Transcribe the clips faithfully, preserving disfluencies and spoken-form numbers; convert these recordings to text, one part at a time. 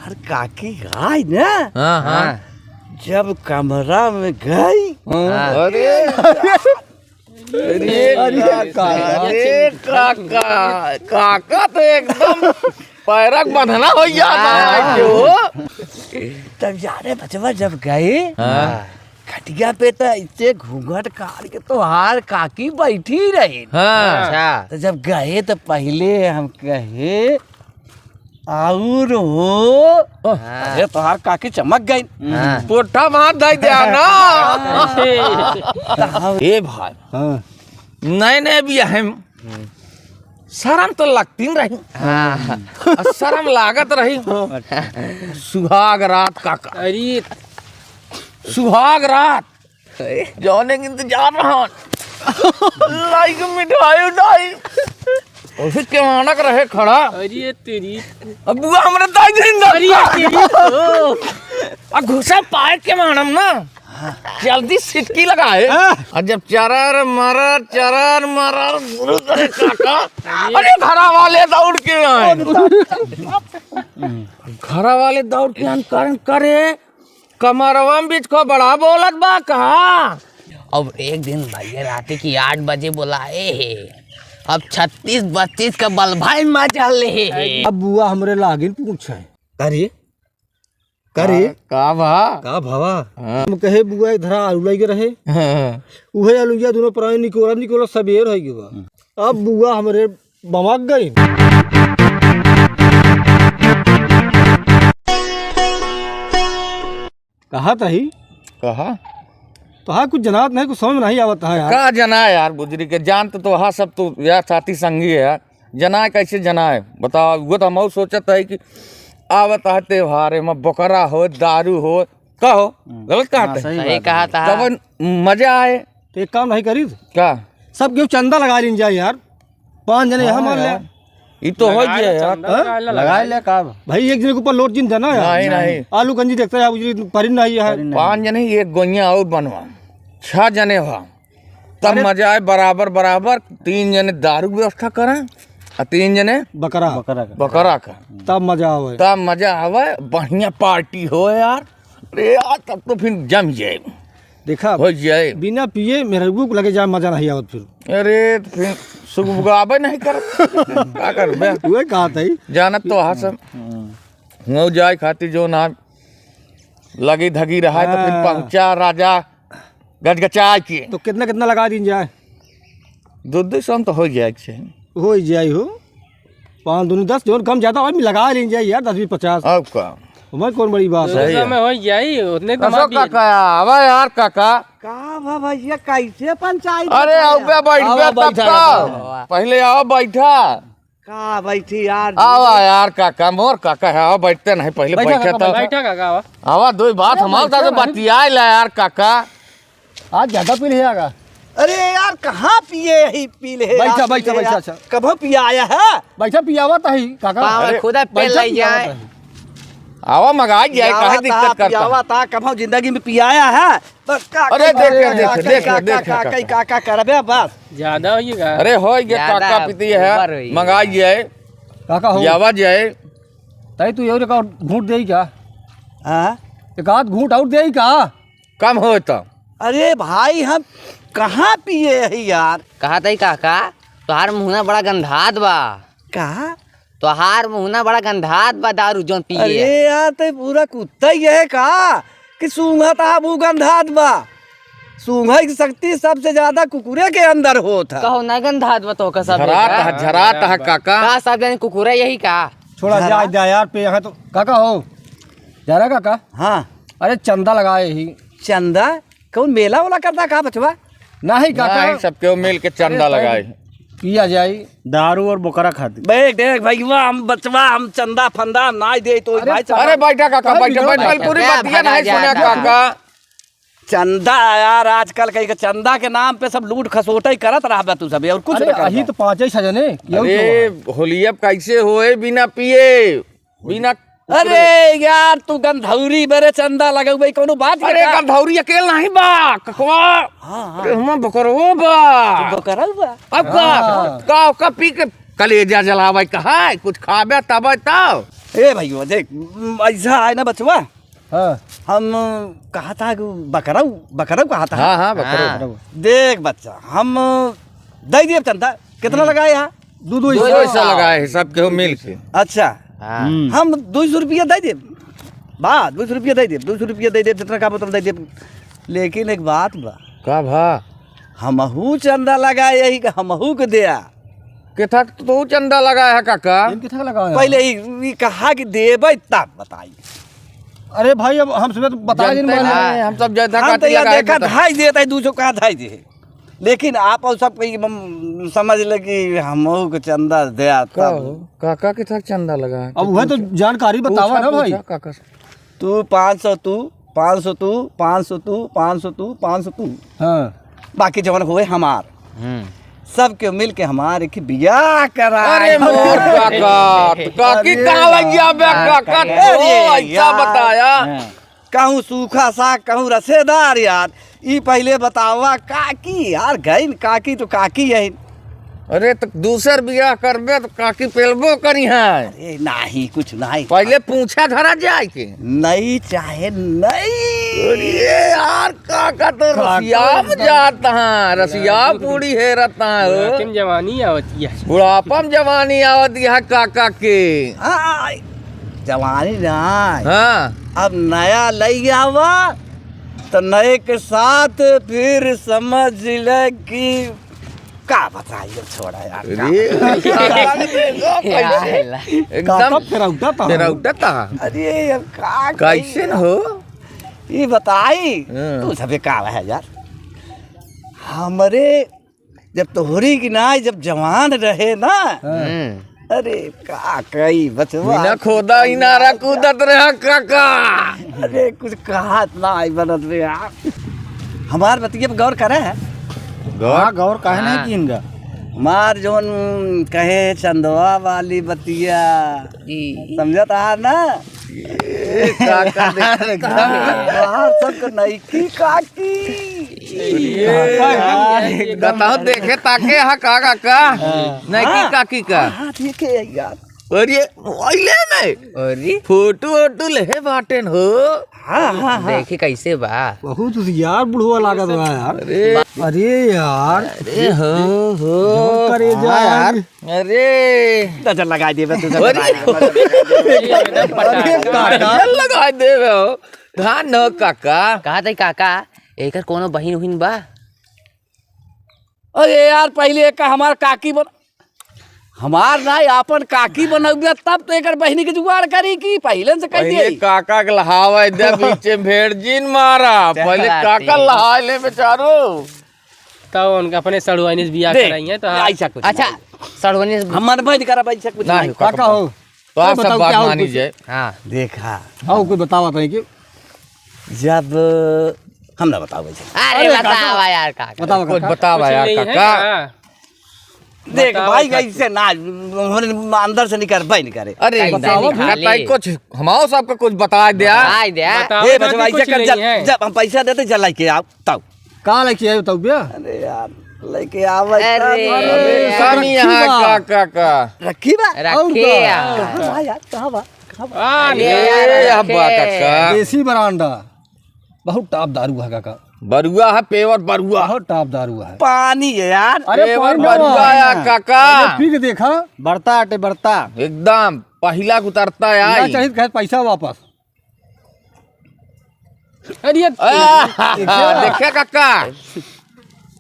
अरे काकी आई ना, हाँ, हाँ। जब कमरा में गई, हाँ। अरे, अरे, अरे, काका। अरे काका, काका तो एकदम पैरक बंधना हो गया था हाँ। जो। तब जाने बचवा जब गए, हाँ। खटिया पे तो इसे घूंघट काढ़ के तोहार काकी बैठी रही। हाँ। अच्छा। तो जब गए तो पहले हम कहे, "और हो?" हाँ। अरे तोहार काकी चमक गई। हाँ। पोटा मार दे दिया ना। तो हम ए भाई, हाँ। नए नए बियाहे में शर्म तो लगती न रही। हाँ। और शर्म लागत रही। सुहाग रात काका। अरे। सुहाग रात। जौने के इंतजार रहन। लाई के मिठाई उठाई। और फिर केवानक रहे खड़ा। अरे तेरी। अब बुआ हमरे दाई दिन अरे तेरी तो। अब घुसा पाए केवानम ना। जल्दी सिटकी लगाए। हाँ। और जब चरर मरर, चरर मरर शुरू करे काका, अरे घरा वाले दौड़ के आए। घरा वाले दौड़ के आन करन करे, कमरवा में बीच को बड़ा बोलत बा का? अब एक दिन भैया रात की आठ बजे बुलाए हे, अब छत्तीस बत्तीस का बल्बा मजा ले हे। अब बुआ हमरे लागिन पूछे, अरे करे का, का भा? का भावा? हाँ। हम कहे बुआ इधर आलू लगे रहे। हाँ। उहे आलूया दोनों प्राणी निकोरा निकोरा सबेर हो गया। अब बुआ हमरे बमक गई। कहा तही? कहा? तो हाँ, कुछ जनात नहीं, कुछ समझ में नहीं आवत है यार। का जना यार, बुजरी के जान तो, तो हाँ, सब तो यार साथी संगी है यार। जनाए कैसे जनाए? बताओ, वो तो हम सोचत है कि आवत है त्योहार, एमा बोकरा हो, दारू हो, का हो? हम्म। गलत कहा हाँ, था? सही सही बात कहा है। था। तब मजा आए। तो एक काम नहीं करी? का? सब केहू चंदा लगा लीन जाए यार, पाँच जने यहाँ हाँ मार ले। यार। ई तो हो लगा गया ले, यार। चंदा हाँ? लगा ले, लगा ले का? भाई एक जने के ऊपर लोड जिन देना यार। नहीं, नहीं। आलू कंजी देखता है, उजरी परिन नहीं है। परिन नहीं। पाँच जने, एक गोइया और बनवा, छह जने हो। तब अरे मजा आए बराबर बराबर, तीन जने दारू के व्यवस्था करें और तीन जने बकरा। बकरा का। बकरा का। तब मजा आवे। तब मजा आवे, बढ़िया पार्टी हो यार। अरे यार, तब तो फिर जम जाए। देखा, हो जाए। बिना पिए मेहरगू को लगे जाए, मजा नहीं आवत फिर। अरे, तो फिर सुगबुगाबे नहीं करत। का करबे? उहे कहा था ही। जानत तो हा सब। हम्म। हुआ जाए खातिर जो ना लगी धगी रहा है, तो फिर हाँ। पहुँचा राजा गजगचा के। तो कितना, कितना लगा दीन जाए? दो दो सौ में तो हो जाए के चाही। हो जाए हो। पाँच दूनी दस, जौन कम ज्यादा हो, लगा लीन जाए यार, दस बीस पचास। अब का? ओमे कौन बड़ी बात है? सही है। में हो जाई, उतने तो कसो मार दिए। काका, आवा यार काका। का बा भैया, कैसे पंचायत अरे, बताया? आओ बे, बैठ आवा, बे, तब बैठा, का? बैठा। पहले आओ, बैठा। का बैठी यार? आवा यार काका, मोर काका है, आओ, बैठते नहीं, पहले बैठा बैठा काका, तो। बैठा काका, आवा। आवा, दो बात अरे, हमारे साथ बैठा भाई। बतियाए ला यार काका। आज ज्यादा पी लिया का? अरे यार, कहाँ पिए ही पी ले बैठा, यार, बैठा, पी ले बैठा, यार। अच्छा। कबो पिया आया है? बैठा, पियावा ताही, काका। पावा अरे, खुदा पे बैठा, ले पियावा जाए। ताही। आवा, मगा जाए, पियावा काहे ता, दिक्कत करता? पियावा ता, कबो जिंदगी में पियाया है? बस का, अरे, का, देख, का, देख, का, देख, का, देख, का, देख। का, का करबे बस। ज्यादा हो गया। अरे, हो गया, ज्यादा काका पीती है, over हो गया। मगा जाए। काका हो। पियावा जाए। ताई, तू और एक आध घूंट देई का? हाँ? एक आध घूंट और देई का? कम होए तो। अरे भाई, हम कहाँ पिए ही यार? कहा तई काका, तोहार मुहना बड़ा गंधात बा। का? तोहार मुहना बड़ा गंधात बा, दारू जौन पिए। अरे यार, ते पूरा कुत्ता ही है का कि सूंघत हा, वो गंधात बा? सूंघे की शक्ति सबसे ज्यादा कुकुरे के अंदर होत है। कहो ना गंधात बा तो का सब झरात है, झरात है काका। का सब जने कुकुरे यही का? छोड़ा, झरा? जा, जा यार, पे यहाँ तो। काका हो, जा रहा काका? हाँ। अरे चंदा लगाए ही। चंदा? कौन मेला वाला करता का बचवा? नहीं काका। नहीं, सब केहू मिल के चंदा अरे, लगाए। पिया जाई। दारू और बोकरा खातिर। देख, देख भैया, हम बचवा, हम चंदा फंदा ना दे तो अरे, भाई चंदा। अरे बैठा काका, काहे बैठा, बिगड़ल बैठा, काका? पूरी बात भगा नहीं सुना जाता। काका। चंदा यार, आजकल कहीं के चंदा के नाम पे सब लूट खसोटा ही करत रहबे तू सब, और कुछ अरे, ना करबे। अही तो पाँचे छजने, यही अरे, तो है। होलिया कैसे होए बिना पिए? बिना अरे यार, तू गंधौरी बरे चंदा लगउबे, कौनो बात के अरे, का? गंधौरी अकेल नहीं बा, ककवा। हाँ, हाँ। अरे, हमार बकरवो बा। तू बकरव बा? अब का? हाँ। का, का पी के कलेजा जलावे का है? कुछ खाबे तबे तो। ए भइया, देख, म, ऐसा है ना बचवा, हाँ। हम कहा था कि बकरऊ, बकरऊ कहा था। हाँ, हाँ, बकरऊ। हाँ। देख बच्चा, हम दे दिए चंदा, कितना हम्म। लगाए यहाँ? दो, दो दो सौ। दो सौ लगाए हैं, सब केहू मिल के। अच्छा। हाँ। हम्म। हम दो सौ रुपया दे देब। बा, दो सौ रुपया दे देब, दो सौ रुपया दे देब, जितना का बोतल दे देब। लेकिन एक बात बा। का भा? हमहू चंदा लगाए यही कि हमहू के दिया। केथा तो चंदा लगाए है काका? इन केथा लगाए है? पहले ई, ई कहा कि देबै तब बताई। अरे भाई, अब हम सुबह तो बताए जानते दिन वाले। नहीं, हम सब जैसा हम तो काटी यहाँ लगाए देखा देता। धाई देता है, दो सौ का धाई दे। लेकिन आप और सब कोई मम-, समझ ले कि हमहू के चंदा दे का तब। हो? काका केथा चंदा लगा? अब वह तो जानकारी बतावा पूछा, ना भाई। पूछा काका से। तू पाँच सौ तू, पाँच सौ तू, पाँच सौ तू, पाँच सौ तू, पाँच सौ तू। हाँ। बाकी जवन होए हमार। हम्म। सबके मिल के हमार एक बियाह करा। अरे मोर काका, तो काकी अरे कहाँ लग गया बे यार, काका? अरे तो ऐसा यार। बताया। हाँ। कहूँ सूखा साग, कहूँ रसेदार यार। ई पहिले बतावा काकी यार, गइन काकी तो काकी यही। अरे तो दूसर बियाह करबे तो काकी पेलबो करी है। अरे नाही, कुछ नाही। पहिले पूछा धरा जाए के। नहीं चाहे नहीं। अरे यार, काका तो काका रसिया में एकदम जात है, रसिया यार, पूरी हेरत है हो। बुढ़ापे में जवानी आवत है। बुढ़ापा में जवानी आवत है काका के। हाँ, जवानी ना। हाँ। अब नया लई आवा, तो नए के साथ फिर समझ ले कि का बताई, अब छोड़ा यार, का अरे, बताई? का बताई? एकदम काका फेरौटा था। फेरौटा था। अरे, अब का कही? कैसे न हो? ये बताई, हाँ। तू सबे का है यार? हमरे जब तोहरी की नाई जब जवान रहे ना, हाँ। हम्म। अरे का कही बचवा। बिना खोदा इनारा कूदत रहा काका। अरे कुछ कहत ना आई बनत रे यार। हमार बतिया पे गौर करे है। गौर? हाँ, गौर काहे नहीं हाँ। कीन गा? हमार जौन कहे चंदवा वाली बतिया, जी। समझत आ ना? ए, काका देख। एकदम बाहर सबके नईकी काकी। ए, बताओ, देखे ताके हा का, का, का? हाँ। नईकी हाँ। काकी का? हाँ, देखे यार। अरे, मोबाइले में। अरे। फोटो वोटो लेहे बाटेन हो। हाँ, हाँ, हाँ। देखी कैसे बा। बहुत होशियार बुढ़वा लागत बा यार। अरे। अरे यार। अरे हो, हो। जौन करे हाँ जा यार। यार। अरे। नजर लगाई देबे तू, अरे। नजर लगाई देबे। अरे काका। नजर लगाई देबे हो। धान न काका। कहा तई काका, एकर कोनो बहिन उहिन बा? अरे यार, पहिले एक हमार काकी बन-, हमार ना, आपन काकी बनौबे, तब तो एकर बहिनी के जुगाड़ करी कि पहिले से कह पहिले दिए। काका के लहावे दे, बीचे में भेड़ जिन मारा। चल पहिले आते काका हैं। लहा ले बेचारो। तब उनका अपने सड़ुआइनी से बियाह देख, कराइए तो हाँ। ऐसा कुछ अच्छा, नहीं। सड़ुआइनी से हम मन भाई करा भाई, ऐसा कुछ नहीं, नहीं। काका हो। तो आप सब बताओ, बात क्या हो मानी कुछ? जाए। हाँ। देखा। हाँ, कोई बतावा था कि जब हम ना बतावे छे। अरे अरे बतावा काका। यार काका। बतावा कुछ काका। बतावा कुछ यार नहीं है काका। का? देख बतावा भाई, काका। कैसे ना, हमरे अंदर से निकल, भाई निकले। अरे कैसे बतावा निकाली? काका, कुछ हमाओ सबका कुछ बता दे यार। बता दे। बतावा ए काका, बचवा, ऐसे कुछ कर, नहीं जब, है। जब हम पैसा देते, जब लेके आओ, तब। का लेके आयो तब बे? अरे यार, लेके आवे अरे। तब। अरे, अरे, सब कमी रखी यहाँ बा। का, का, का? रखी बा? और रखे का? यार। कहाँ बा यार, कहाँ बा? कहाँ बा? आ, अरे ले यार, यार, रखे। बा काका। देसी बरांडा। बहुत top दारू है काका। बरुआ है, pure बरुआ। बहुत top दारू है। पानी है यार। अरे pure पानी बरुआ बा। है काका। अरे पी के देखा। बढ़ता आटे, बढ़ता। एकदम पहिला उतरता है ना आई। चाहिए कहे पैसा वापस। अरे ये आ, देखिए काका।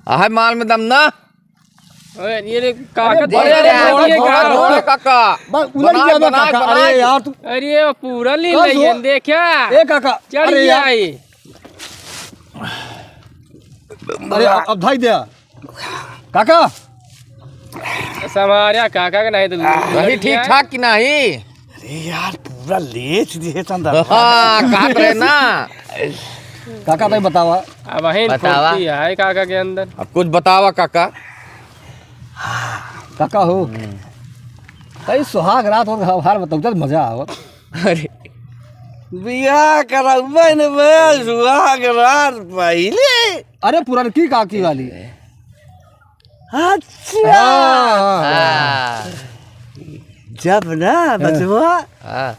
आहे माल में दम ना। अरे, ये रे, काका, अरे, अरे, अरे, अरे, अरे, अरे, काका। बस, उलट बनाए, गया बे बनाए, काका। बनाए। अरे यार, तू अरे, ये पूरा ले कहाँ ले, से हो? ये देखा। ए काका, चढ़ अरे गया यार। ये। अरे, अब, अब धाई दे। काका। समारिया काका के नहीं तो वही ठीक ठाक कि नहीं? अरे यार, पूरा लेच दिए चंदा। हाँ, कहत रहे ना। काका, तई बतावा। अब वही बतावा। फुर्ती है काका के अंदर। अब कुछ बतावा काका। काका हो। हम्म। तई सुहाग रात और घर बार बताओ, जब मजा आओ। अरे। बियाह करउबे न बे, सुहाग रात पहिले। अरे, पुरनकी काकी वाली। अच्छा। हाँ, हाँ। हाँ। जब ना, हाँ। बचवा, हाँ।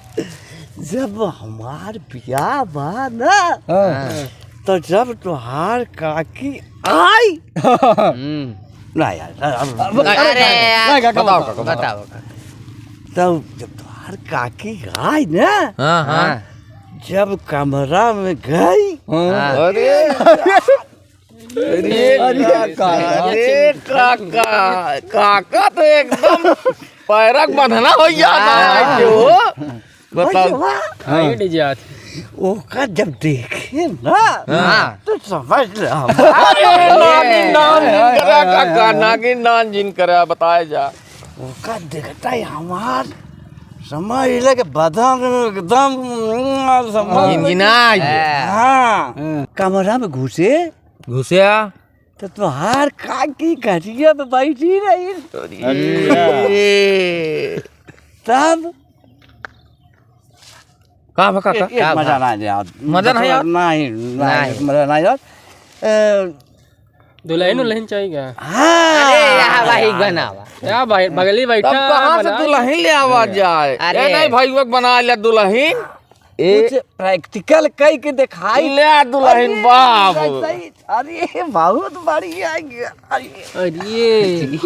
जब हमार बियाह बा ना, हाँ। तो जब तोहार काकी आई, हम्म। ना यार, ना, अब, अब, अरे अरे, यार। ना, काका, बताओ, बताओ। काका, बताओ। बताओ, काका। तब जब तोहार काकी आई ना, हाँ, हाँ। जब कमरा में गई, हाँ। अरे। अरे अरे काका। अरे काका, काका तो एकदम पैरक बंधना हो गया था हाँ। जो। बताओ। भैया, हाँ। हाइट जात। ओका जब देखे ना, हाँ। तो समझ ले हम। अरे नागिन नाम जिन करा काका, नागिन नाम जिन करा, बताए जा। ओका देखता ही हमार समझ ले के बदन एकदम समझ गिनगिना गया। हाँ। हाँ। कमरा में घुसे, घुसिया। तो तोहार काकी खटिया पे बैठी रही। अरे। तब का भा काका? एक, एक का मजा भा? ना आया। मजा नहीं आया? नहीं, नहीं, नहीं। मजा ना आया। ए, दुल्हन उल्हन चाहिए? हाँ। अरे, यहाँ भाई बनावा। क्या भाई, बगली बैठा तब कहाँ से बना। दुल्हन ले आवा जाए? अरे। ए, नहीं, भाई, वो बना लिया दुल्हन। ए, कुछ practical कई के दिखाई। ले आ दुल्हन अरे, बाप। सही, सही। अरे, बहुत बढ़िया गया। अरे। अरे।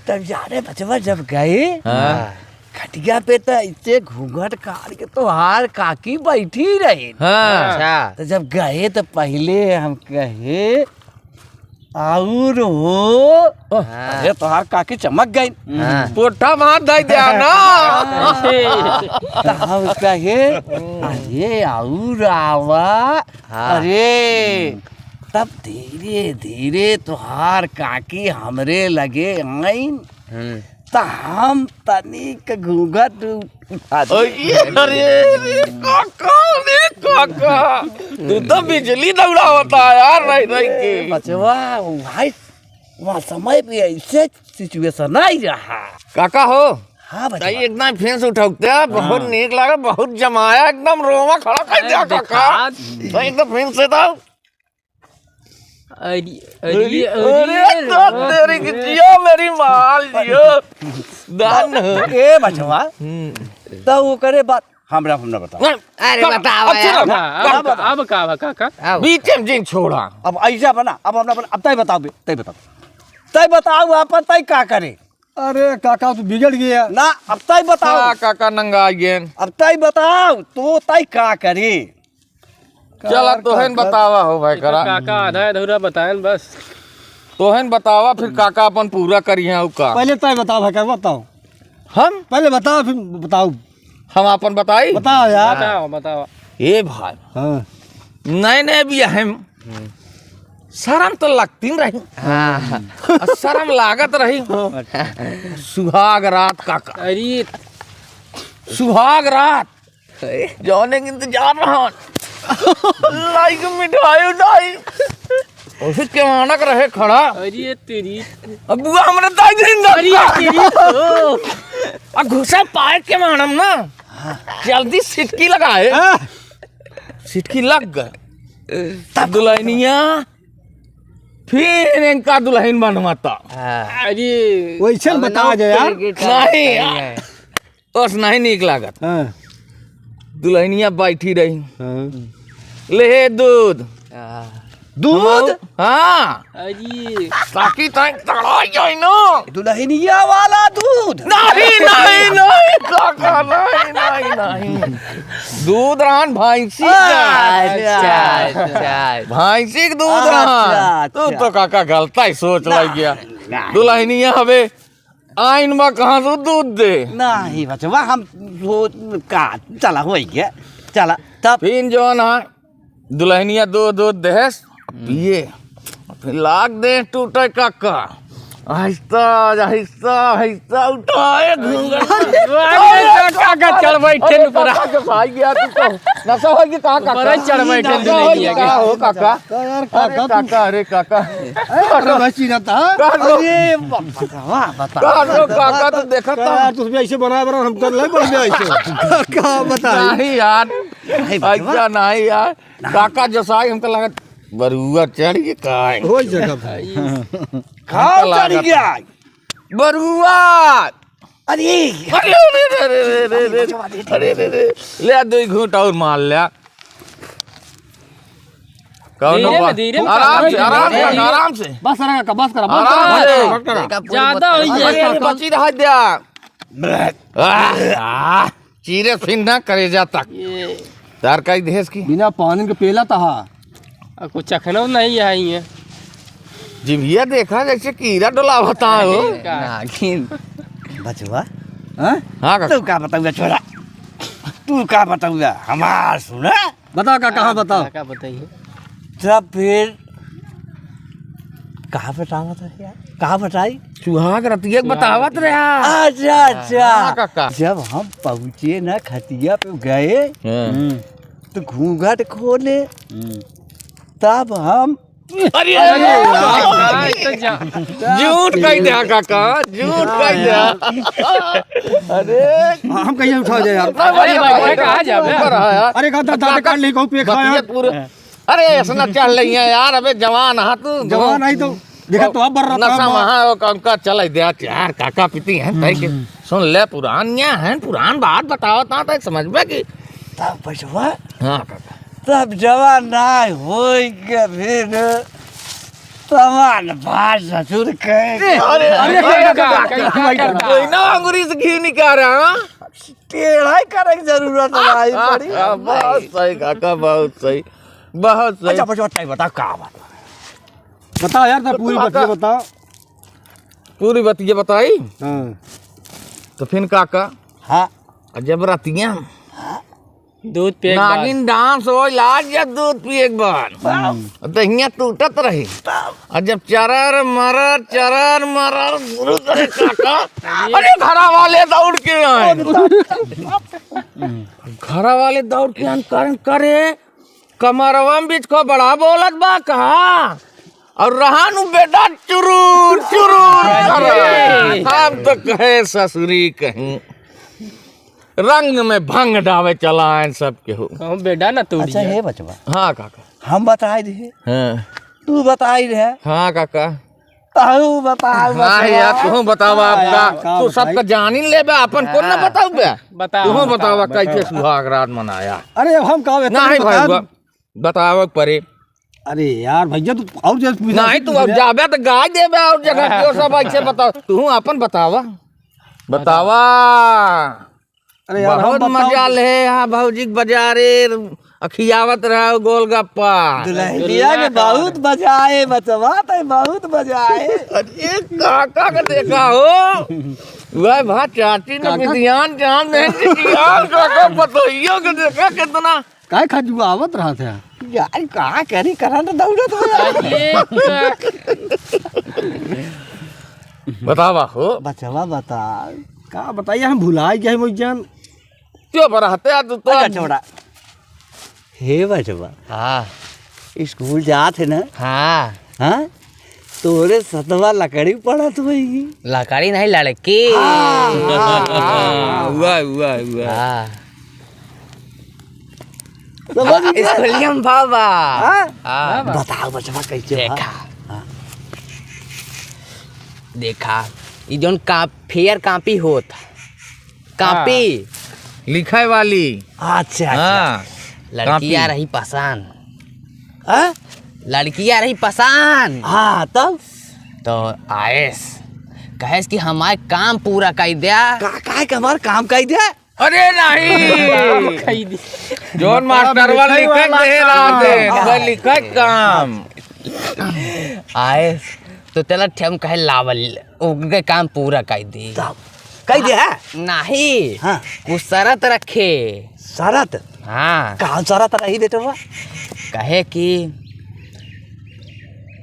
तब जाने बचवा जब गए, हाँ। खटिया पे तो इसे घूंघट काढ़ के तोहार काकी बैठी रही। हाँ। अच्छा। तो जब गए तो पहले हम कहे, "आउर हो।" हाँ। अरे, तोहार काकी चमक गई। हाँ। पोट्ठा मार दे दिया ना। तो हम कहे, "अरे, आउर आवा।" हाँ। अरे, तब धीरे धीरे तोहार काकी हमरे लगे आइन। हम्म। त हम तनिक घूंघट उठा दे। अरे, अरे, रे काका, रे काका, तू तो बिजली दौड़ावता यार, रह, रह के। बचवा, भाई, वहाँ समय पे ऐसे situation नहीं रहा। काका हो, हाँ, बचवा। ताई एकदम फेंस उठौते, बहुत हाँ। नीक लागे, बहुत जमाया, एकदम रोवा खड़ा कर अरे, दिया, काका। देखा। ताई एकदम फेंस से था। अरे, अरे, अरे, अरे, अरे, तो अरे, तेरी की जियो मेरी माल जियो। दान। ए बचवा, हम्म। तो वो करे बात, हमरा, हमरा बताओ। अरे, अब, बताओ अब यार। सुनो, हाँ, अब, बताओ। अब का बा, काका? आओ। बीच में जिन छोड़ा। अब ऐसा बना, अब हमरा बना, अब तय बताओ बे, तय बताओ। तय बताओ, आपन तय का करे? अरे काका, तू बिगड़ गया। ना, अब तय बताओ। हाँ, काका नंगा गेन। अब तय बताओ, तो तय का करे? चला, तोहन बतावा हो भाई, करा। काका आधा अधूरा बताएन बस। तोहन बतावा, फिर काका अपन पूरा करिहे, उ का? पहले तय बताओ भाई, का बताओ? हम? पहले बताओ, फिर बताओ। हम अपन बताई? बताओ यार। बताओ, बताओ। ए भाई। हाँ। नए नए बियाहे में शर्म तो लगती न रही। हाँ। आ शर्म लागत रही। हाँ। सुहाग रात काका। अरे। सुहाग रात। जौने के इंतजार रहन। लाई के मिठाई उठाई। ओसे केवानक रहे खड़ा। अरे तेरी। अब बुआ हमरे दाई दिन अरे तेरी तो। आ घुसा पाए केवानम ना। जल्दी सिटकी लगाए। हाँ। सिटकी लग गए। तब दुल्हनिया फिर इनका दुल्हन बनवाता। हाँ। अरे। वैसे अब बता ना दे यार। नहीं यार। ओस नहीं नीक लागत। हाँ। दुल्हनिया बैठी रही। हाँ। ले दूध। हाँ। दूध? हाँ। अरे। ताकि तंग तड़ाई जाए ना। दुल्हनिया वाला दूध? नहीं, नहीं, नहीं, काका, नहीं, नहीं, नहीं। दूध रहन भैंसी का। अच्छा, अच्छा। भैंसी के दूध रहन। अच्छा, तू अच्छा। तो काका गलता ही सोच लग गया। नहीं। दुल्हनिया हवे आइन बा कहाँ से दूध दे? नहीं बचवा, हम सोच का, चला, होइ गया, चला, तब। फिर जौन है, दुल्हनिया दो दूध देहस, पिए, फिर लाग दे टूटे काका, आहिस्ता, आहिस्ता, आहिस्ता उठाए घूंघट। अरे काका, चढ़ बैठे अरे ऊपर। काका, जो भाई गया तू तो, नशा हो गया कहाँ काका? ऊपर चढ़ बैठे नशा हो गया दुल्हनिया का के। हो काका? का यार, अरे काका, तू काका, अरे काका। अरे भाई, चीन्हा था। काका। अरे बाबा, वाह, बता। काका, काका, तू देखा का था। यार, तू भी ऐसे बना, बना, हम कर ले, बढ़ गया ऐसे। का बता? नहीं यार, नहीं, बचवा। ऐसा नहीं यार। नहीं। काका जसाई हमका लगा, बरुआ चढ़ गया का है? हो जगह भाई। खाओ, हमका चढ़ लगा गया। बरुआ। अरे! अरे, अरे, अरे, अरे, अरे, अरे, अरे, अरे, अरे, अरे, ले आ, दो ही घूंट और मार ले आ। कौन धीरे बा-, में, धीरे में, आराम से, धीरे में, आराम से, धीरे में। आराम से। बस करा काका, बस करा, बस आराम करा। से। बस करा। देखा, पूरी ज्यादा बस हो करा। जाए अरे, अरे, काका। बची रहा द्या। आह, आह, चीरे फिर ना करेजा तक। ये। तार का ही देश की। बिना पानी के पेला तहा। आ, कुछ चखना नहीं है, ये। जिभिया देखा जैसे कीड़ा डोलावता हो। का? नागिन। बचवा। हाँ? हाँ, काका। तू का बताऊगा छोरा? तू का बताऊगा? हमार सुना? बताओ काका, हाँ, बताओ। काका बताइए। तब फिर कहाँ बतावत रहे यार? कहाँ बताई? सुहाग रतिया के बतावत रहे। अच्छा, अच्छा। हाँ, काका। जब हम पहुँचे ना खटिया पे गए, हाँ। हम्म। तो घूंघट खोले, हम्म। तब हम अरे, अरे, अरे, अरे, अरे, तो जा। झूठ कह दिया काका, झूठ कह दिया। अरे। हम कहिए उठा जाए यार। अरे भाई, ये कहाँ जाबे? ऊपर है यार। अरे, का दादा, दादा काट ले, कहूँ पे खाया। बतिया पूरा। अरे, ऐसा ना चल रही है यार, अबे जवान हा तू। जवान आई तो, देखा तो अब बर रहा नशा था। महा वो का-, उनका चल दिया यार, काका पीती हैं, तय के। हम्म। सुन ले, पुरानिया हैं, पुरान बात बतावत ना, तो समझ में कि तब बचवा। हाँ, काका। तब जवान ना होई के फिर तमान बात ससुर कहे। अरे, अरे, अरे, अरे, काका, काका, काका, काका। कोई ना अंगुरी से घी निकाल रहा, हाँ? टेढ़ाई करे के जरूरत नहीं पड़ी। हाँ, बहुत सही काका, बहुत सही, बहुत सही। अच्छा, बचवा, बताई, बताओ, का बात? बताओ यार, तो पूरी बतिया बताओ। पूरी बतिया बताई? हाँ। तो फिर काका, हाँ। जब रतिया दूध पिए के बाद। नागिन डांस हो, लाज या दूध पिए के बाद। हम्म। दहिया टूटत रही। और जब चरर मरर, चरर मरर शुरू करे काका, अरे घरा वाले दौड़ के आए। घरा वाले दौड़ के आए, कारण करे, कमरवा में बीच को बड़ा बोलत बा कहा? और रहा नु बेटा चुरूर, चुरूर करे। हम तो कहे ससुरी कहीं। रंग में भंग डावे चलाएन सब केहू। कहूँ बेटा ना तोड़िए। अच्छा, हे बचवा। हाँ, काका। हम बताई रहे। हाँ। तू बताई रहे। हाँ, काका। तू बताओ, हाँ, बचवा। यार, तू बतावा हाँ, आपका। यार, का तू बताई? सबका जानी लेबे, अपन कौन ना हाँ। बताऊ बे? बताओ, तू बताओ, बतावा, बताओ। कैसे सुहाग रात मनाया? अरे, अब हम का बताई, नहीं भाई, बताओ। बा-, बतावे के परे। अरे यार भैया, तू और जैसे पूछा नहीं, तू अब पूछा। जाबे तो गाय देबे और जगह क्यों सब ऐसे बताओ। तू अपन बतावा। बतावा। अरे यार, हम बहुत बताओ। मजा ले यहाँ भौजी के बाजारे अखियावत रहा गोलगप्पा। दुल्हनिया के बहुत मजा आए, बचवा, तै बहुत मजा आए। अरे काका के देखा हो। वह भा चाची ने काका? विधियान जान नहीं, काका पतोहियो के देखा कितना काहे खजुआवत रहत है? यार, का करी, करंट दौड़त हो यार। अरे, बतावा हो। बचवा बता। का बताइए, हम भुलाई गए, मोई जान। चुप रहते यार, तू तो अच्छा, छोड़ा। हे बचवा। हाँ। स्कूल जात है ना? हाँ। हाँ? तोरे सतवा लकड़ी पड़त होई। लकड़ी नहीं, लड़की। हाँ, हाँ, हाँ, हाँ, हुआ, हुआ, हुआ। हाँ। समझ गए? स्कूलिया में बाबा। हाँ? हाँ। बताओ बचवा, कैसे बा? देखा। हाँ। देखा, ई जौन का-, फेयर कॉपी होत, कॉपी। हाँ। लिखे वाली। अच्छा, अच्छा। हाँ, लड़किया कॉपी। रही पसंद। हाँ? लड़किया रही पसंद। हाँ, तब? तो आएस, कहेस कि हमार काम पूरा कइ द्या। का, काहे के हमार काम कइ द्या? अरे नहीं। काम कइ द्या। जौन मास्टरवा लिखे के रहा थे, हाँ। वह लिखे काम। आएस, तो चला ठेम कहे लावल, ओके काम पूरा कइ दी। तब? कह दे, हाँ? नहीं, हाँ। कुछ शरत रखे। शरत? हाँ। कौन शरत रही बेटवा? कहे कि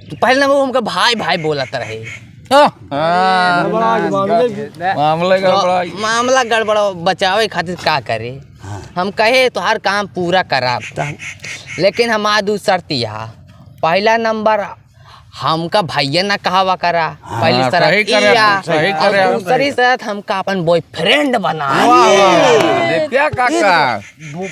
तू पहले ना वो हमका भाई भाई बोलत रहे। हाँ। गड़बड़ा गया मामले। मामले तो गड़बड़ा। मामला गड़बड़ा बचावे खातिर का करे? हाँ। हम कहे तोहार काम पूरा कराब। तब? लेकिन हमार दू शर्त यह, पहला नंबर हमका भैया ना कहावा करा, हाँ, पहली शर्त सही करे, ई आ, सही करे। और दूसरी शर्त हमका अपन बॉयफ्रेंड बना। वाह, वाह, वाह। देखिया काका। वो,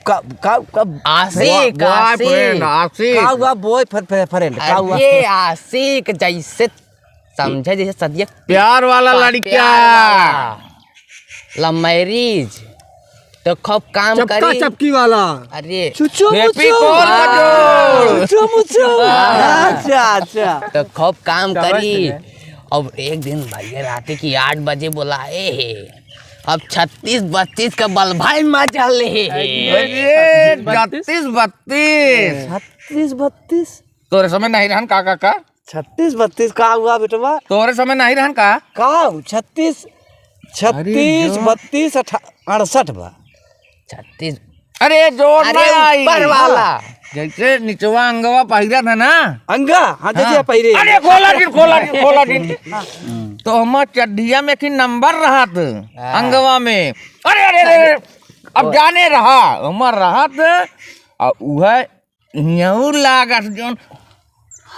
का, का, का, आशिक, बॉय-, आशिक। बॉयफ्रेंड, आशिक। का हुआ बॉय फ्र-, फ्र-, फ्रेंड? का हुआ? अरे आशिक जैसे समझे जैसे सदिया प्यार वाला प्यार लड़किया। वाला। Love marriage। तो खूब काम चपका करी। चपकी वाला। अरे। चुचु मुचु। Fevicol का जोड़। चुचु मुचु। हाँ। अच्छा, अच्छा। तो खूब काम करी। अब एक दिन भैया रात की आठ बजे बुलाए है। अब छत्तीस बत्तीस का बल्ब भाई मजा ले है। अरे, छत्तीस बत्तीस। छत्तीस बत्तीस। तोरे समय नहीं रहन का, का, का? छत्तीस बत्तीस का हुआ बेटवा? तोरे समय नहीं रहन का? का हो? छत्तीस, अरे छत्तीस, जो। बत्तीस, अठा-, अड़सठ बा। छत्तीस। अरे, जोड़ अरे, ना आई। ऊपर वाला। जैसे निचवा अंगवा पहिरा था ना। अंगा? हाँ, जैसे हाँ। पहिरे। अरे, खोला दिन, खोला दिन, खोला दिन। तो हमार चड्ढिया में एक नंबर रहत हाँ। अंगवा में। अरे, अरे, अरे, अरे। अब जाने रहा, हमार रहत, आ उहे हियऊ लागत जौन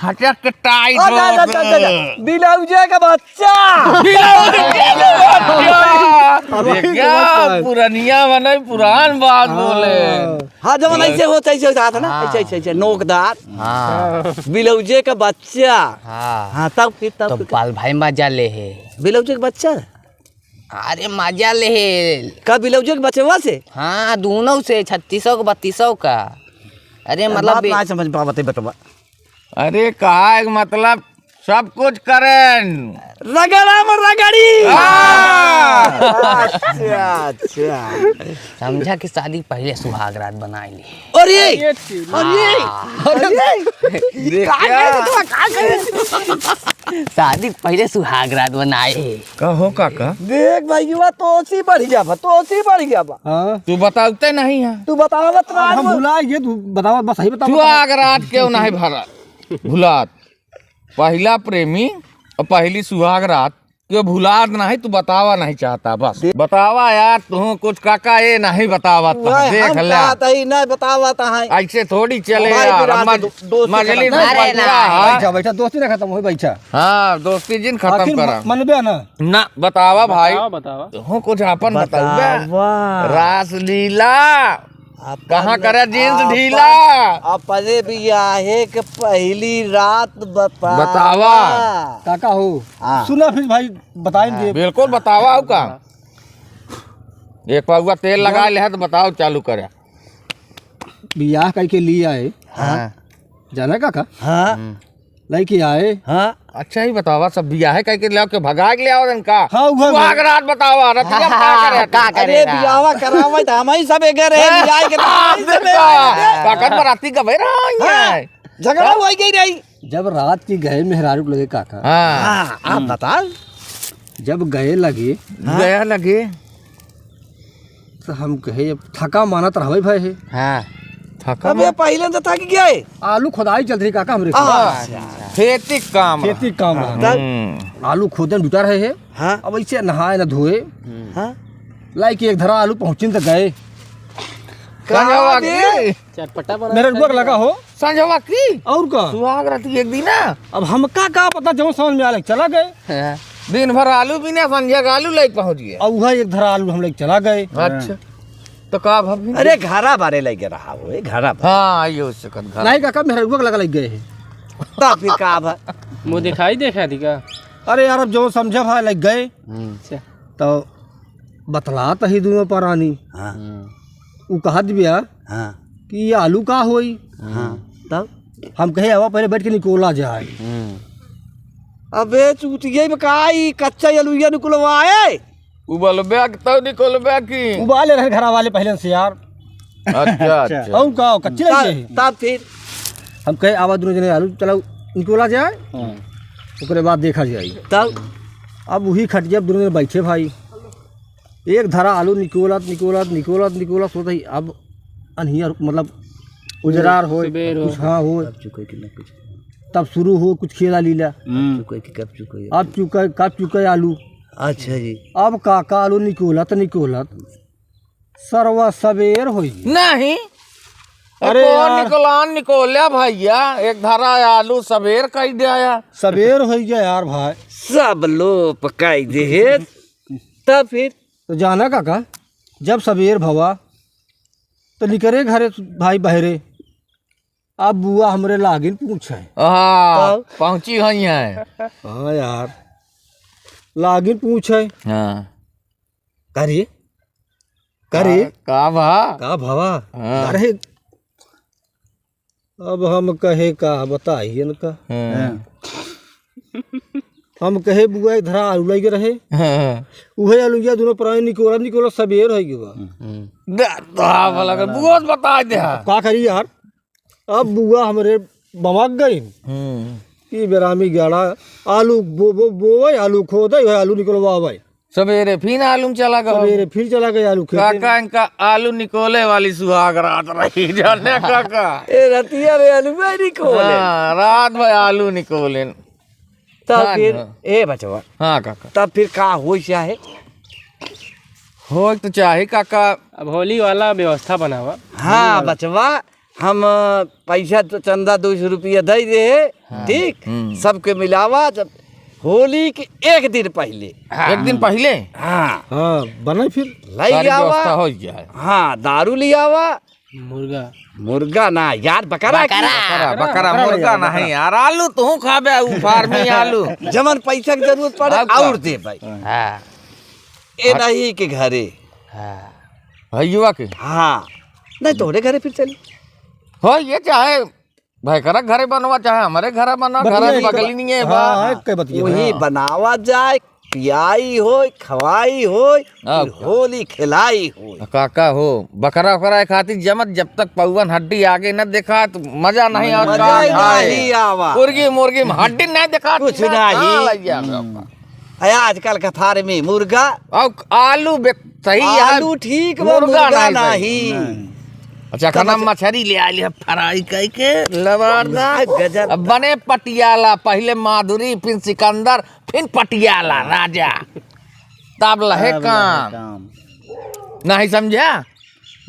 हचक के टाइट अरे, अरे, हो अरे, अरे, अरे, बिलौजे के बच्चा। बिलौजे के बच्चा। अरे, देखा, बात है। पुरनिया मने पुरान बात हाँ। बोले। हाँ, जब ऐसे होता, ऐसे होता था ना, हाँ। ऐसे, ऐसे, ऐसे, नोकदार। हाँ। बिलौजे के बच्चा। हाँ। हाँ, तब फिर, तब तो फिर। बाल भाई मजा ले है। बिलौजे के बच्चा? अरे, मजा ले है। का बिलौजे के बच्चवा से? हाँ, दोनों से, छत्तीसों का, बत्तीसों का। अरे, मतलब बात बे- ना समझ पावत है बेटवा। अरे, कहा एक मतलब, सब कुछ करें। रगड़ा में रगड़ी। हाँ। अच्छा, अच्छा। समझा कि शादी पहले सुहाग रात बनाई ली। अरे, अरे, अरे, हाँ। अरे, देखा? का करे, का करे? शादी पहले सुहाग रात बनाए। कहो काका। देख भैया, तोसी बढ़ जाबा, तोसी बढ़ जाबा। हाँ। तू बतावते नहीं है। तू बतावत ना अब हम है। भुला गए, तू बतावा, बस सही बतावा। सुहाग रात क्यों नहीं भरा? भुलात। पहिला प्रेमी और पहली सुहाग रात के भुलात नहीं, तू बतावा नहीं चाहता, बस बतावा यार, तू कुछ काका ये नहीं बतावत, वह देख हम ला। कहत ही नहीं बतावत है। ऐसे थोड़ी चले हमारे यार, बिरादर मज-, दो-, दोस्ती मजलिस खत्म। में अरे बैठा ना। है। बैठा, बैठा, दोस्ती ना खत्म होई, बैठा। हाँ, दोस्ती जिन खत्म आखिर करा। म-, मनबे ना? ना, बतावा भाई। बतावा, बतावा। तू कुछ आपन बतावा। बतावा। रासलीला। अपन कहाँ करे जींस अपन ढीला? अपने बियाहे के पहली रात बतावा। बतावा। काका हो? हाँ। सुना फिर भाई, बताएं हाँ, दे। बिल्कुल बतावा, हो का? एक पौवा तेल लगा ले है तो बताओ, चालू करे। बियाह करके लिए आए। हाँ। जाना काका? हाँ। हम्म। लइके आए। हाँ। अच्छा ही बतावा, सब बियाहे कइके ले आओ, के भगा के ले आओ इनका। हाँ, उहे सुहाग में। रात बतावा, रतिया में का करे? का करे अरे, ना? बियाहवा करावे त हमही सब एगे रहे, हाँ। बियाह के त हमही सब एगे रहे। काका बराती गवे रहा हाँ। है। झगड़ा हाँ। होइ गई रही। जब रात की गए मेहरारू के लगे काका। हाँ। हाँ, आप बताओ। जब गए लगे। हाँ। गया लगे। तो हम कहे, "अब थका मानत रहबे भाई है।" हाँ, थका अब ये मान- पहिले से थक गए। आलू खोदाई चल रही काका हमरे हाँ। खेत। अच्छा। खेती काम खेती रहा। काम रहा। तब? हम्म। आलू खोदे में जुटा रहे है। हाँ। अब ऐसे नहाए न धोए। हाँ। लाई के एक धरा आलू पहुँचिन तो गए। संजवा कहाँ की? चटपटा बना मेरे रुआ के लगा हो। संजवा की? और का? सुहाग रात की एक दिन ना। अब हमका का पता, जौन समझ में आले, चला गए। हाँ। दिन भर आलू बीने, संझा के आलू लेके पहुँच गए। और वह एक धरा आलू हम लेके चला गए। अच्छा। तो का भाभी? अरे, घरा बारे लेके रहा हो, ए, घरा बारे। हाँ, आइयो, उससे कत घर। नहीं काका, मेहररुआ के लगा लग गए हैं। तब फिर का भा? मुँह दिखाई देखा थी का? अरे यार, अब जो समझा भाई लग गए। हम्म। अच्छा। तो बतलात ही दोनों परानी। हाँ। हम्म। उ कहत बिया हाँ। कि ये आलू का होई? हाँ, तब? हम कहे, "आवा, पहले बैठ के निकोला जाए।" हम्म। अबे चूतिया में का ई कच्चा आलूया निकलवाए? उबलबे कि तब निकलबे कि? उबाले रहे घरा वाले पहले से यार। अच्छा, अच्छा। अच्छा। और का, कच्ची तब, लगी है? तब फिर? हम कहे, "आवा, दोनों जने आलू चलाओ, निकोला जाए, हाँ। ओकरे बाद देखा जाए।" तब? अब वही खटिया, अब दोनों जने बैठे भाई। एक धरा आलू निकोलत, निकोलत, निकोलत, निकोलत होत ही। अब अनहियर, मतलब, उजरार होय, सबेर हो। कुछ हाँ होय। कब चुके कि न कुछ। तब शुरू हो कुछ खेला लीला। हम्म। कब चुके कि कब चुके। अब चुके, कब चुके आलू। अच्छा जी। अब काका आलू निकोलत, निकोलत सरवा सबेर होई। नहीं। अरे अरे कौन यार। निकोलान निकोल्या भैया, एक धरा आलू सबेर कई दिया। सबेर होई गया यार भाई। सब लोप कई दे। तब फिर? तो जाना काका, जब सबेर भवा, तो निकरे घरे भाई बहरे। अब बुआ हमरे लागिन पूछे। हाँ, तब? पहुँची हुई है। हाँ यार, लागिन पूछे। हाँ। का रे? का रे? का, का भा? का भवा? हाँ। अरे, अब हम कहे का, बताइए न का। हाँ। हम कहे, "बुआ, इधर आलू लगे रहे।" हाँ। उहे आलू या दोनों प्राणी निकोला, निकोला सबेर होइ गवा। हम्म। दे, तो हाँ, बोला कर, बुआ से बता दे। का करी यार? अब बुआ हमरे बमक गई हम्म। कि बेरामी गाड़ा आलू बो-, बो-, बोवे, आलू खोदे, वह आलू निकलवावे। सबेरे फिर आलू में चला गवा। सबेरे फिर चला गए आलू खेते में। काका, इनका आलू निकोले वाली सुहाग रात रही, जाने काका। ए, रतिया में आलू में निकोले। हाँ, रात भर आलू निकोले। तब हाँ, फिर, हाँ। ए बचवा। हाँ काका। तब फिर का होई चाहे? होई तो चाहे काका। अब होली वाला व्यवस्था बनावा। हाँ बचवा, हम पैसा तो चंदा दो सौ रुपया दे दे, हाँ। ठीक? हम्म। सबके मिलावा, जब होली के एक दिन पहिले। हाँ। एक दिन पहिले? हाँ। हाँ, बने फिर। लई सारी आवा। व्यवस्था हो जाए। हाँ, दारू ले आवा। मुर्गा। मुर्गा ना यार, बकरा की। बकरा, बकरा, बकरा मुर्गा ले आवा, नहीं बकरा। यार, आलू तू खाबे, उ फार्मी आलू। जमन पैसा की जरूरत पड़े, अब का? और दे भाई। हाँ। ए नहीं के घरे। हाँ। भैया के? हाँ। नहीं, तोहरे घरे फिर चली। हो, ये चाहे भाई करा घरे बनवा, चाहे हमारे घरे बनवा, बतिया घरे ही बगली नहीं है, हाँ, बा। हाँ, एक के बतिया। वही हाँ। बनावा जाए, पियाई होय, खवाई होय, हाँ, फिर का? होली खिलाई होय। काका हो, बकरा ओकरा खातिर जमत, जब तक पौवन हड्डी आगे न देखा, तो मजा नहीं आवत, मजा का ही खाए? नहीं आवा। मुर्गी, मुर्गी में हड्डी नहीं देखा, कुछ ना नहीं। खा लइया। हम्म। अरे आजकल का फार्मी मुर्गा। और आलू बे-, सही है। आलू ठीक बा, मुर्गा मुर्गा नहीं सही। नहीं। अच्छा, समझ खाना मछरी ले आइल है, फ्राई कई के, लबारदार। गजब। अब बने पटियाला, पहिले माधुरी, फिर सिकंदर, फिर पटियाला राजा। तब लहे तब लहे काम। काम। नहीं समझा?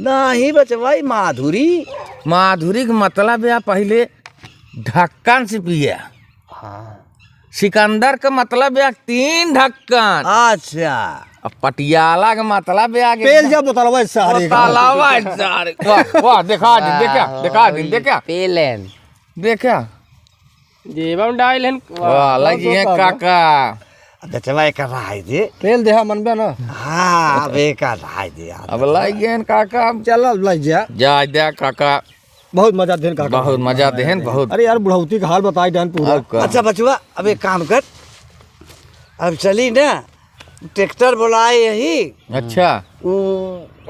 नहीं बचवाई, माधुरी। माधुरी के मतलब या पहिले ढक्कन से पिया। हाँ। सिकंदर के मतलब या तीन ढक्कन। अच्छा। अब पटियाला के मतलब या कि पेल जा बोतलवा सारे का। बोतलवा सारे। वाह, वाह, देखा दिन, देखा, वाह, देखा दिन, वही, देखा। पेलेन। देखा। जेबा में डाल हन। वाह, वाह, लगी है बहुत काका। अब बचवा एक राय दे। पेल देहा मन बे ना। हाँ, अब एक राय दे यार। अब लगी है काका। चल, अब लग जा। जा दे काका। बहुत मजा देहन काका। बहुत मजा देहन, बहुत। अरे यार, बुढ़ौती का हाल बताई देहन पूरा। और का? अच्छा बचवा, अब एक काम कर, अब चली ना, ट्रैक्टर बुलाए यही। अच्छा। उ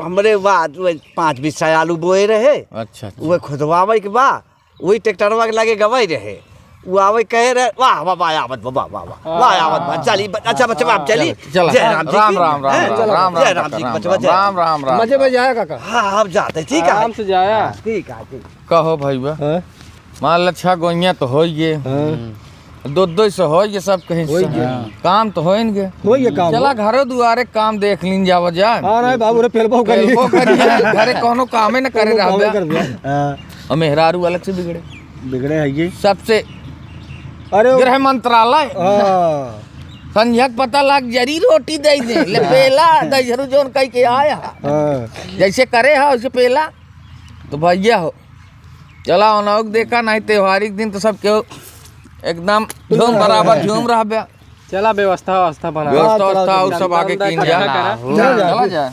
हमरे बाद उ पाँच बीस आलू बोए रहे। अच्छा, अच्छा। उहे खुदवावे के बा, वही ट्रैक्टरवा के लगे गवाई रहे। उ आवे कहे रहे, "वाह, वाह, वाह, आवत बा, वाह, वाह, वाह, वाह, आवत बा, चली, ब-, अच्छा बचवा, आप चली।" चला, चला। जय राम जी राम, की। राम, राम, हैं? राम, चला, राम, जय राम, राम जी की, राम, बचवा, राम, जय राम, राम, राम, मजे में राम। जाया काका। हाँ, आप जाते, ठीक है। आराम से जाया। ठीक है, ठीक। कहो भाई बा। हाँ? मान ला छह गोइयाँ तो होइए। हाँ। दो दो से होइए सब कहीं से। होइए। काम तो होइनगे। होइए काम चला हो। घरो दुआरे काम देख लीन जावा जा। हाँ, नहीं बाबू रे, पेलबो करी। पेलबो करी, घरे कौनो कामे न करे कोनो कामे रहबे। कर दिया। हाँ। और मेहरारू अलग से बिगड़े। बिगड़े है ये। सबसे अरे वो गृह मंत्रालय। हाँ। संझक पता लाग जरी रोटी दे दे। ले पेला, दजरू जोन कह के आया। हाँ। जैसे करे है, वैसे पेला। तो भैया हो, चला ओनहु के देखा, नहीं त्योहारी के दिन तो सब केहू एकदम झूम बराबर झूम रहबे। चला व्यवस्था, व्यवस्था बना। व्यवस्था, हाँ, चला, व्यवस्था, चला। उ सब आगे चंदा कीन जा। इकट्ठा करा। चला, चला। चला जा।